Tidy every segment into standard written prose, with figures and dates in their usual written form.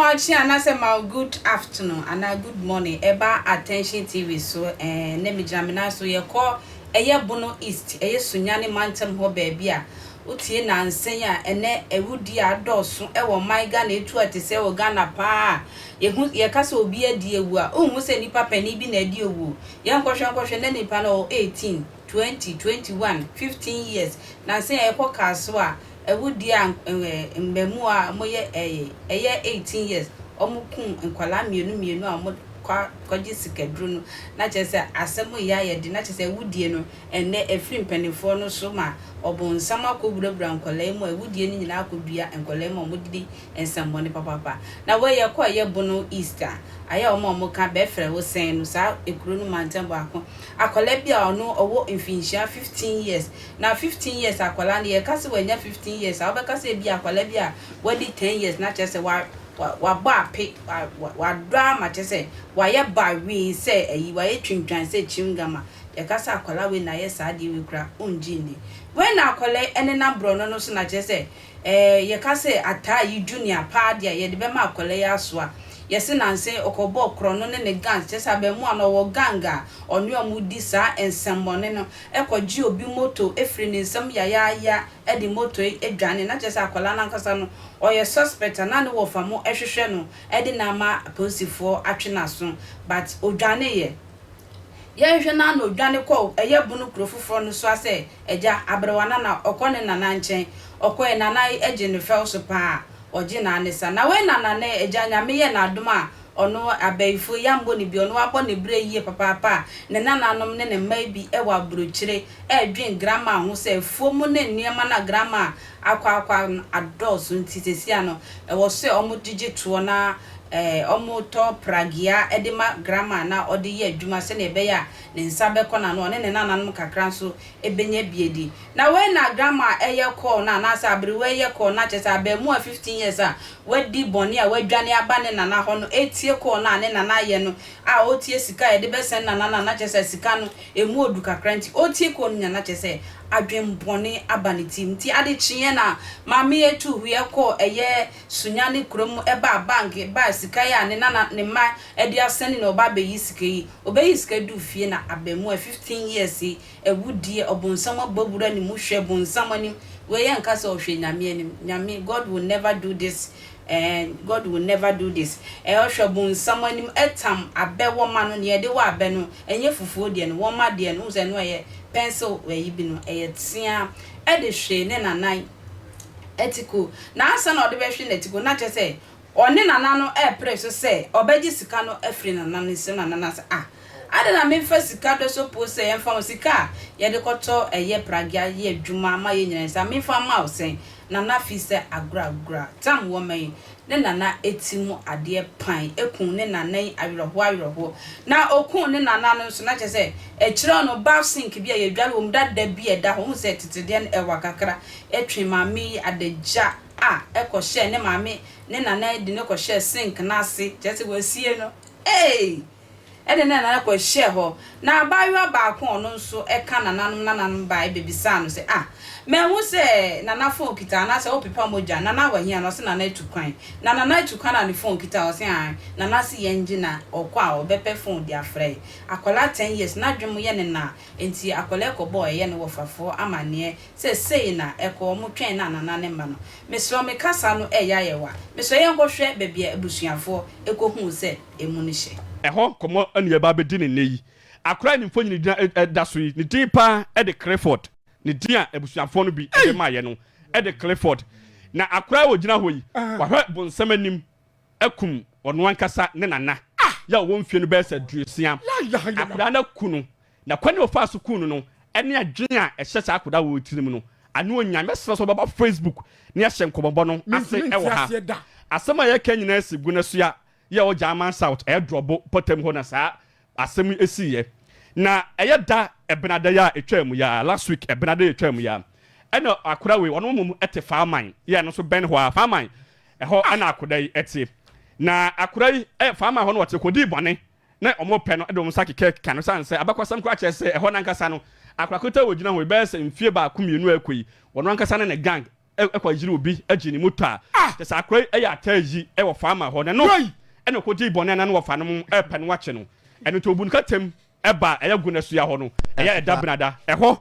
Maakye anaasɛ ma good afternoon anaa good morning. Ɛba Attention TV so na megyina me nan so. Yɛkɔ ɛyɛ Bono East, ɛyɛ Sunyani mantam hɔ baabi a wotie nansa yi a ɛnɛ awudie a adɔɔso ɛwɔ ɔman Ghana etu a te sɛ wɔ Ghana paa. Yɛhu yɛka sɛ obi adi ewu a, wohu sɛ nipa panin bi na adi owu. Yɛnkɔhwɛ nkɔhwɛ na nipa no ɔwɔ 18, 20, 21, 15 years. Nansa yi a yɛkɔ kaa so a awudie a mmamu a wɔyɛ ɛyɛ 18 years, wɔn kum nkwadaa mmienu mmienu a wɔn kɔ kɔgye sikaduro no, na kyerɛ sɛ asɛm yi ayɛ de, na kyerɛ sɛ awudie no ɛnɛ efiri mpanimfoɔ no so ma ɔbɔnsam akɔwurawura nkwadaa yi mu a awudie no nyinaa akɔdua nkwadaa mu a wɔdidi nsɛmmɔne papapa. Na wɔyɛ kɔ ɛyɛ Bono East a ayɛ wɔn a wɔka bɛfrɛ wo sɛn no saa ekuro no mantam baako, akwadaa bi a ɔno ɔwɔ mfinhyia 15 years. Na 15 years akwadaa no, yɛka sɛ wɔanya 15 years a, wɔbɛka sɛ ebi akwadaa bi a wɔadi 10 years, na kyerɛ sɛ wa wabɔ ape, wadɔ ama kyerɛ sɛ wayɛ bawee sɛ ɛyi wayɛ twintwan sɛ chewing gum a yɛka sɛ akwadaa wei na ayɛ saa adeɛ wei kora ongye nni. Wei na akwadaa ɛnenam borɔno no so, na kyerɛ sɛ yɛka sɛ ataa yi junior paa deɛ yɛde bɛma akwadaa yi aso a yɛsi nanse ɔkɔbɔ korɔno ne ne gang, kyerɛ sɛ abɛɛmoa no ɔwɔ gang a ɔne ɔmo di saa nsɛmmɔne no, ɛkɔgye obi moto efiri ne nsam yayaaya, ɛde moto yi adwane. Na kyerɛ sɛ akwadaa nankasa no ɔyɛ suspect a na ne wɔfa mo ɛhwehwɛ no ɛde n'ama apolisifoɔ atwe n'aso, but odwane. Yɛ yɛnhwɛ na na odwane kɔ ɛyɛ Bono kuro foforɔ no so asɛ ɛgya aberewa nana ɔkɔ ne nana nkyɛn. Ɔkɔɛ, nana agye ne fɛw so paa, ɔgye n'ane sa. Na wei nana ne agya Nyame yɛ n'adom a ɔno abayifo yambɔ ne bi, ɔno wabɔ ne berɛ yie papaapa a ne nananom ne ne mma bi ɛwɔ aburokyire ɛredwen grandma ho sɛ afuom ne nneɛma na grandma akɔ akɔ adɔɔso. Nti sesia no ɛwɔ sɛ ɔmo gyegye toɔ na ɔmo tɔ pragea ɛde ma grandma na ɔde yɛ adwuma sɛnea ɛbɛyɛ a ne nsa bɛkɔ n'ano, ɔne ne nananom kakra nso ɛbɛnya bie di. Na wei na grandma ɛyɛ call na anaasɛ aberewa ɛyɛ call na kyerɛ sɛ abɛɛmu a 15 years a wadi bɔne a wadwane aba ne nana hɔ no etie call na ne nana ayɛ no a ɔtie sika a yɛde bɛsɛn nana na kyerɛ sɛ sika no emu odu kakra. Nti ɔtie call no nya na kyerɛ sɛ adwenbɔne aba ne tirim. Nti ade kyeɛ na maame etu hwiɛ kɔ ɛyɛ Sunyani kurom, ɛbaa bank baa sika yi a ne nana ne mma ɛde asɛne na ɔba abɛyi sika yi. Ɔbɛyi sika du fie na abɛmu a 15 years yi awudie ɔbɔnsam abɔwura ne mu. Hwɛ bɔnsam anim wei, yɛ nka sɛ ɔhwɛ Nyame anim. Nyame, God will never do this and God will never do this. Ɔhwɛ bɔnsam anim ɛtam abɛ wɔma no nea yɛde wɔ abɛ no, ɛnyɛ fufuo deɛ no, wɔma deɛ no sɛ no ɛyɛ pencil ɛyi bi no, ɛyɛ tea, ɛde hwee ne nanan ɛtiko. Na ansa na ɔde bɛhwe n'atiko na kyerɛ sɛ ɔne nana no ɛɛpere so sɛ ɔbɛgye sika no afiri nana no nsam. Nana no sɛ, "Ah, ade na memfa sika dɔ so po sɛ yɛmfa wo sika a yɛde kɔtɔ ɛyɛ pragea yɛ adwuma ama yɛ nyina nsa memfa ma wo sɛn?" Nana fi sɛ agorɔ agorɔ tam wɔma yi ne nana eti mu adeɛ pan ekun ne nana yi awerɛhoɔ awerɛhoɔ. Na okun ne nana no nso, na kyerɛ sɛ akyerɛ no bath sink bi a yɛdware wɔ mu dada bi a ɛda hɔ ho sɛ tetedeɛ no ɛwɔ kakra, ɛtwe maame yi adagya a ɛkɔhyɛ ne maame ne nana de ne kɔhyɛ sink n'ase, kyerɛ sɛ wɔasie no ee ɛde ne nana kɔhyɛ hɔ. Na abaayewa baako a ɔno nso ɛka nananom baa ɛbɛbisaa no sɛ, "Ah, mɛhu sɛ nana phone kita anaasɛ wopepa mogya? Nana wɔ hia?" Na ɔsɛ nana atu kwan, na nana atu kwan a ne phone kita. Ɔsɛ, "Ah, nana se yɛn gye na ɔkɔ a ɔbɛpɛ phone de afrɛ yi." Akwadaa 10 years n'adwene mu yɛ ne na nti akwadaa kɔbɔ ɛyɛ ne wɔfafoɔ amanneɛ sɛ sei na ɛkɔ. Ɔmo twɛn na nana ne ma no. Mesrɛ, me kasa no ɛyɛ ayɛwa. Mesrɛ, yɛn kɔhwɛ baabi a abusuafoɔ ɛkɔhuu sɛ emu no hyɛ. Ɛhɔ nkɔmmɔ ɛne yɛba abɛdi ne nnɛ yi. Akora ne mfonyin gyina ɛda so yi, ne din paa ɛde Clifford. Ne din a abusuafoɔ no bi ɛde maa yɛ no ɛde Clifford. Na akora a wɔgyina hɔ yi, wahwɛ bonsam anim akum ɔno ankasa ne nana yɛ a ɔwɔ mfie no bɛyɛ sɛ 60. Akora no aku no, na kwan a ɔfaa so ku no no ɛne adwene a ɛhyɛ saa akora wɔ tirim no ano onya. Mɛsrɛ sɛ ɔbɛba Facebook ne ahyɛ nkɔmmɔbɔ no ase. Mentumi ɛwɔ nte ha aseɛ da. Asɛm a yɛka nyinaa si gu no so a yɛ ɔgya German South, ɛyɛ Drɔbo pɔtɛm hɔ na saa asɛm yi esiiɛ. Na ɛyɛ da Ɛbenada yi a etwa mu ya, last week Ɛbenada yi etwa mu ya, ɛna akora wei ɔno mom ɛte Faaman yɛ ɛno nso bɛn hɔ a Faaman ɛhɔ ɛna akora yi ɛte. Na akora yi Faaman hɔ no wɔte kɔdii bɔne na ɔmo pɛ no ɛde ɔmo nsa keka keka no san sɛ abakɔsɛm kora kyerɛ sɛ ɛhɔ nankasa no akora kota wɔ gyina hɔ yi bɛyɛ sɛ mfie baako mmienu a ɛkɔ yi, ɔno ankasa ne ne gang. kɔ yere obi gye ne moto a, kyerɛ sɛ akora yi yɛ ataa yi wɔ farmer hɔ, na ɛno na ɔkɔdii bɔne a na ne wɔfa nom repɛ no akye no. Ɛno nti ɔbu no katam ba a ɛyɛ Gonasua hɔ no, ɛyɛ ɛda benada. Ɛhɔ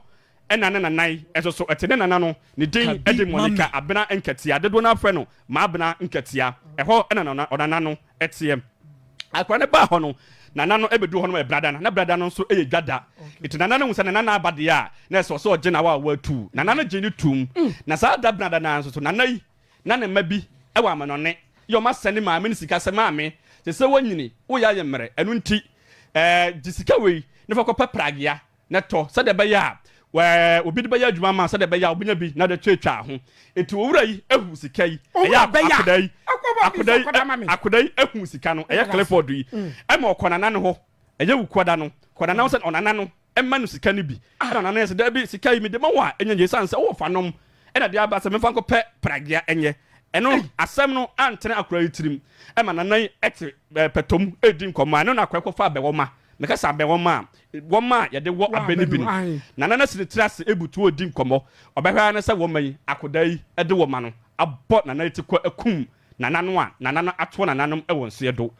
na ne nana yi nso so te. Ne nana no, ne din de Monica Abena Nkatia, dodoɔ no ara frɛ no Maabena Nkatia. Ɛhɔ na ɔnana no teɛ. Akwadaa no baa hɔ no, nana no bɛduru hɔ no brada no, na brada no nso yɛ dwa da. Nti nana no hu sɛ ne nana aba deɛ a, na ɛsɛ sɛ ɔgye n'awaawa tu. Nana no gye no tuum. Na saa da brada no ara nso so, nana yi na ne mma bi wɔ amanɔne yɛ wɔn asɛne maame no sika sɛ, Maame, seesei woanyini, woyɛ ayɛ mmerɛ, ɛno nti gye sika wei na fa kɔpɛ pragea na tɔ sɛdeɛ ɛbɛyɛ a obi de bɛyɛ adwuma ama sɛdeɛ ɛbɛyɛ a wobɛnya bi na de atuatua ho. Enti owura yi ahu sika yi, ɛyɛ akoda yi, akoda yi, akoda yi ahu sika no, ɛyɛ Clifford yi, ɛma ɔkɔ nana no hɔ, ɛyɛ wukuada no, kɔ nana hɔ sɛ ɔnana no mma no sika no bi. Ɛna nana no yɛ sɛ, dabi, sika yi mede ma wo a, ɛnyɛ yie, ɛsiane sɛ wowɔ fanom ɛna de aba sɛ memfa nkɔpɛ pragea nyɛ. Ɛno, asɛm no antene akora yi tirim, ɛma nana yi te pɛtɔ mu redi nkɔmmɔ a, ɛno na akora yi kɔfaa bɛwɔma. Meka sɛ abɛwɔma a, wɔma a yɛde wɔ abɛ no bi no. Nana no asi ne tiri ase rebutu redi nkɔmmɔ. Ɔbɛhwɛ ara ne sɛ wɔma yi, akodaa yi de wɔma no abɔ Nana yi ti kɔ akum Nana no a Nana no atoa nananom wɔ nseɛ do.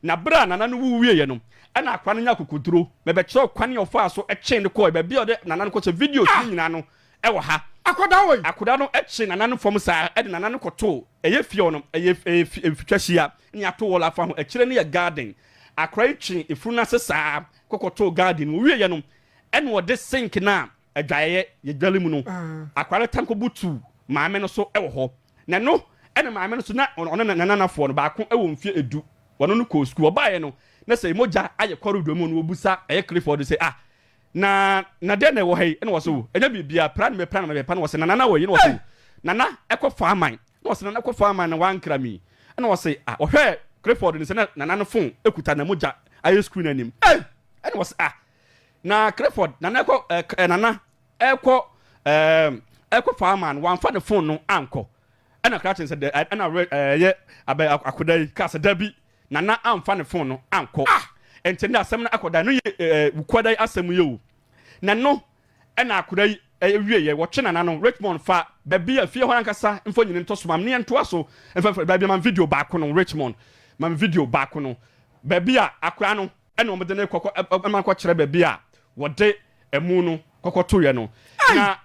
Na berɛ a Nana no wu wieeɛ no, ɛna akwadaa no nya akokoduro. Mebɛkyerɛ wo kwan a ɔfaa so kyee no kɔɔɛ, baabi a ɔde Nana no kɔhyɛ, videos no nyinaa no wɔ ha. Akwadaa no kyee Nana no fam saa de Nana no kɔtoo, ɛyɛ fie hɔ no, ɛyɛ mfitwahyia ne yɛato wall afa ho, akyire no yɛ garden. Akwadaa yi twee efunu no ase saa kɔkɔtoo garden mu. Ɔwieeɛ no, ɛna ɔde sink no a adwaeɛ yɛdware mu no, akwadaa no tan kɔbutuu maame no so wɔ hɔ. Na ɛno na maame no so na ɔne ne nanafoɔ no baako wɔ mfeɛ edu. Wɔne no kɔɔ sukuu. Ɔbaeɛ no, na sɛ mogya ayɛ corridor mu no, wɔbusa ɛyɛ Clifford sɛ, ah, na na dɛn na ɛwɔ ha yi? Ɛna wɔse, o, ɛnyɛ biribiara, pra na mepra na mepra. Na wɔse, na nana wɔ yi? Na wɔse, nana ɛkɔ faaman. Na ɔse nana kɔfa ama na wankra me yi. Ɛna ɔse ah ɔhwɛɛ Clifford no sɛ na nana no phone ekuta na mogya ayɛ screen anim. Ei! Ɛna ɔse ah na Clifford nana ɛkɔ eh, nana ɛkɔ eh, ɛkɔ fa ama no wamfa ne phone no ankɔ. Ɛna krakye sɛ dɛ ɛna ɛyɛ abɛ akoda yi kaa sɛ dabi nana amfa ne phone no ankɔ. Ah! Ɛnti ɛnde asɛm no akɔda no yɛ eh, wukuada yi asɛm yi o. Na no Ɛna akora yi wieɛ, wɔtwe nana no, Richmond fa baabi a fie hɔ ankasa mfonyin ntɔ so ma me ne yɛntoa so mfa baabi a ma me video baako no, Richmond ma me video baako no, baabi a akora no ɛna wɔde no kɔ kɔ ɛma kɔ kyerɛ baabi a wɔde ɛmu no kɔkɔ toeɛ no. Na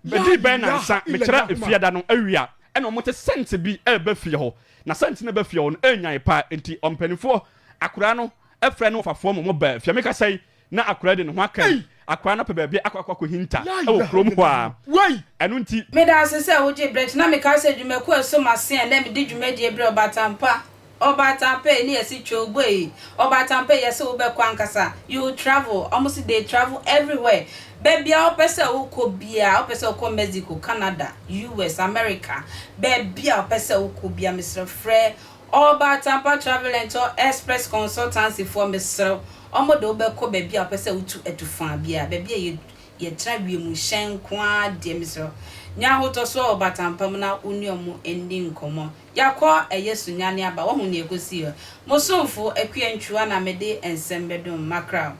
bɛdii bɛn nansa mekyerɛ efiada no awia ɛna wɔte sɛnte bi ɛreba fie hɔ, na sɛnte no ɛba fie hɔ no ɛnyan paa, nti ɔmpanimfoɔ akora no ɛfrɛ ne wɔfafoɔ ma wɔbaa fie. Mekasa yi Na akwadaa de ne ho aka mu. Akwadaa no apɛ baabi akɔ akɔ akɔhinta wɔ kurom hɔ ara. Ɛno nti. Meda ase sɛ wogye berɛ kyɛ. Na mekae sɛ dwumakuo a ɛso m'ase a ɛnnɛ mede dwumadie brɛ Ɔbaatan Pa. Ɔbaatan Pa ei, ne yɛse Twoobo ei. Ɔbaatan Pa ei, yɛse wobɛkɔ ankasa. You will travel. Wɔn se they travel everywhere. Baabi a wopɛ sɛ wokɔ biara, wopɛ sɛ wokɔ Mexico, Canada, US, America, baabi a wopɛ sɛ wokɔ biara, mesrɛ frɛ Ɔbaatan Pa Travel and Tour Express Consultancy foɔ, mesrɛ wo. Wɔde wo bɛkɔ baabi a wopɛ sɛ wotu atu fã biara, baabi a yɛ yɛtena wiemhyɛn nko ara deɛ, mesrɛ wo, nya ahotɔsoɔ wɔ batampa mu na wo ne wɔn nni nkɔmmɔ. Yɛakɔ ɛyɛ Sunyani aba, woahu nea ɛkɔsii hɔ? Mo somfo, Akua Ntwuah na mede nsɛm bɛdom Mackerel.